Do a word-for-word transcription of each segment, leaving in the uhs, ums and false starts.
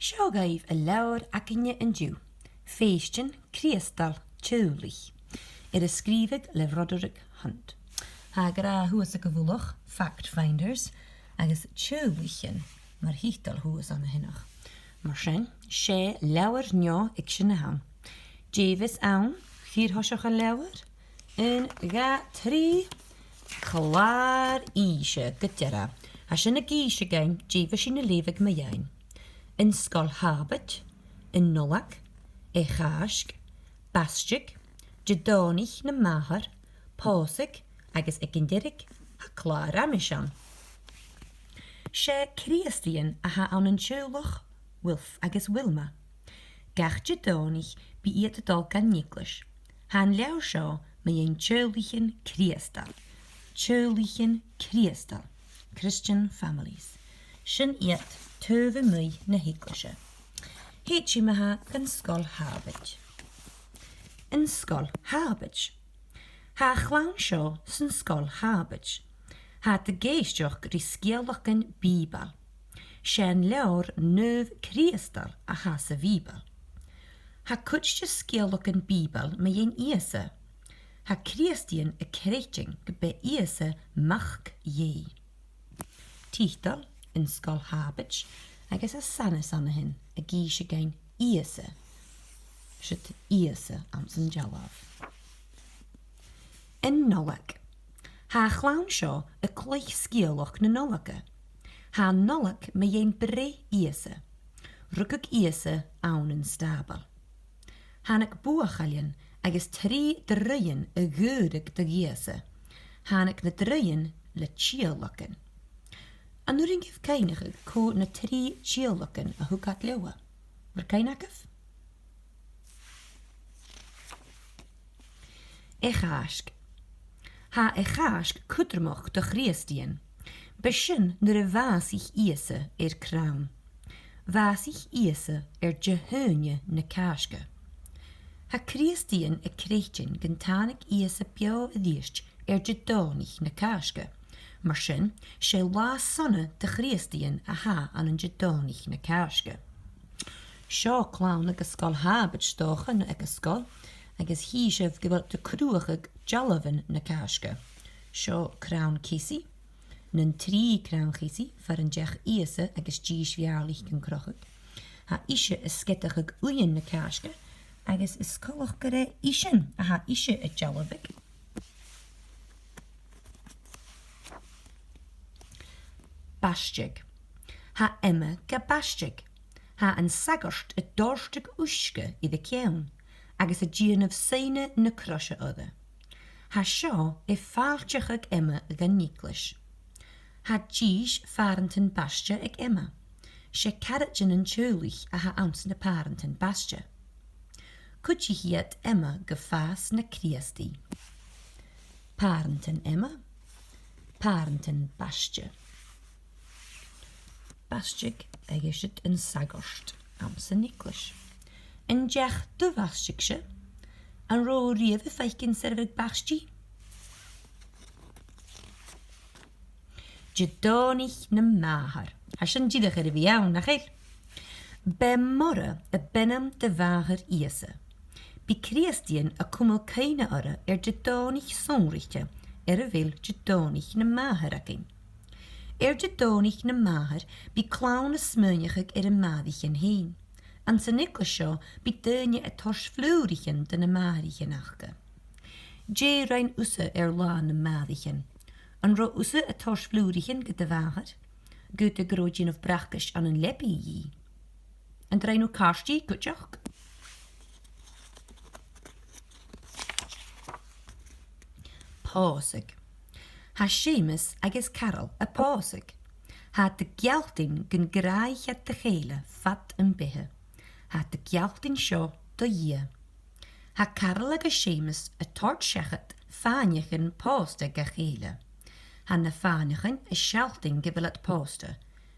Seo dhuibh an leabhar againne an-diugh, Fèistean Crìosdail Teaghlaich, air a sgrìobhadh le Roderick Hunt. Tha e ag ràdh shuas aig a' mhullach Fact Finders agus Teaghlaichean mar thiotal shuas ann a shineach. Mar sin, 's e leabhar neo-fhicsean a th' ann. Dè bhios ann, fìor thoiseach an leabhair? Aon, dhà, trì. Clàr-innse gu dearbh. Tha sin ag innse dhuinn dè bhios sinn a' leughadh mu dheidhinn. An Sgoil Shàbaid, an Nollaig, a' Chàisg, Baisteadh, Didòmhnaich nam Màthair, Pòsadh agus aig an deireadh, tha clàr-amais ann. 'S e Crìosdaidhean a th' ann an teaghlach Wilf agus Wilma. Gach Didòmhnaich bidh iad a' dol dhan eaglais. Tha an leabhar seo mu dheidhinn teaghlaichean Crìosdail. Teaghlaichean Crìosdail. Christian families. Sin iad taobh a-muigh na h-eaglaise. Thèid sinn ma-thà dhan Sgoil Shàbaid. An Sgoil Shàbaid. Tha a' chlann seo san Sgoil Shàbaid. Tha iad ag èisteachd ri sgeulachdan Bìobaill. 'S e an leabhar naomh Crìosdail a tha sa Bhìoball. Tha cuid de sgeulachdan Bìobaill mu dheidhinn Ìosa. Tha Crìosdaidhean a' creidsinn gum b' e Ìosa mac Dhè. Tiotal, An Sgoil Shàbaid, agus tha sanas ann a shin ag innse dhuinn Ìosa. Siud Ìosa anns an dealbh. An Nollaig. Tha a' chlann seo a' cluich sgeulachd na Nollaige. Tha an Nollaig mu dheidhinn breith Ìosa. Rugadh Ìosa ann an stàball. Thàinig buachaillean agus trì draoidhean a dh'adhradh do dh'Ìosa. Thàinig na draoidhean le tìodhlacan. An urrainn dhuibh cuimhneachadh cò na trì tìodhlacan a thug iad leotha? Bheil cuimhne agaibh? A' Chàisg. Tha a' Chàisg cudromach do Chrìosdaidhean. B' e sin nuair a bhàsaich Ìosa air crann. Bhàsaich Ìosa air Dihaoine na Càisge. Tha Crìosdaidhean a' creidsinn gun tàinig Ìosa beò a-rithist air Didòmhnaich na Càisge. Mar sin, 's e latha sona do Chrìosdaidhean a tha ann an Didòmhnaich na Càisge. Seo clann aig an Sgoil Shàbaid 's dòcha no aig an sgoil, agus chì sibh gu bheil iad a' cruthachadh dealbhan na Càisge. Seo crann-ceusaidh, nan trì crann-ceusaidh far an deach Ìosa agus dithis mhèirlich dhan chrochadh. Tha ise a' sgeadachadh uighean na Càisge, agus is coltach gur e isean a tha ise a' dealbhadh. Baisteadh. Tha Emma ga baisteadh. Tha an sagart a' dòrtadh uisge air a ceann, agus a' dèanamh soidhne na croise oirre. Tha seo a' fàilteachadh Emma dhan eaglais. Tha dithis phàrantan baiste aig Emma. 'S e caraidean an teaghlaich a tha anns na pàrantan baiste. Cuidichidh iad Emma gu fàs na Crìosdaidh. Pàrantan Emma, pàrantan baiste. Baisteadh agus siud an sagart anns an eaglais. An deach do bhaisteadh-se? An robh thu riamh a' faicinn soirbheag baistidh? Didòmhnaich nam Màthair. Tha sin dìreach air a bhith ann, nach eil? B' e Moire a b' ainm do mhàthair Ìosa. Bidh Crìosdaidhean a' cumail cuimhne oirre air Didòmhnaich sònraichte air a bheil Didòmhnaich nam Màthair againn. Air Didòmhnaich nam Màthair bidh clann a' smaoineachadh air am màthraichean fhèin. Anns an eaglais seo bidh daoine a' toirt flùraichean do na màthraichean aca. Dè rinn thusa air Là nam Màthraichean? An robh thusa a' toirt flùraichean gu do mhàthair? Ged a bha thu a' dèanamh bracaist ann an leabaidh dhi. An do rinn thu càirdeas cuideachd? Pòsadh. Tha Seumas agus Carol a' pòsadh. Tha iad a' gealltainn gun gràdhaich iad a chèile fad am beatha. Tha iad a' gealltainn seo do Dhia. Tha Carol agus Seumas a' toirt seachad fàinneachan pòsta dha chèile. Tha na fàinneachan a' sealltainn gu bheil iad pòsta.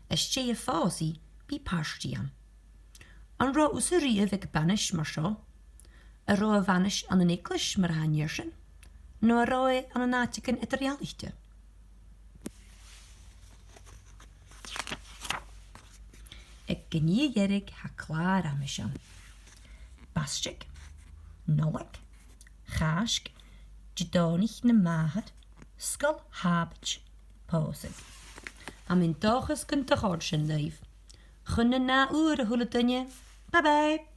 Às dèidh a' phòsaidh bidh pàrtaidh ann. An robh thusa a-riamh aig banais mar seo? An robh a' bhanais ann an eaglais mar a tha an fhear sin? No an robh e ann an àiteigin eadar-dhealaichte? Aig Gu nì a dh'aithghearr, tha clàr-amais ann. Bàsaigeadh, Nollaig, Chàisg, Didòmhnaich nam Màthair, Sgoil Shàbaid, Pòsadh. Tha mi an dòchas gun do chòrd sin ribh. Chun an ath-uair, a h-uile duine. Bye bye!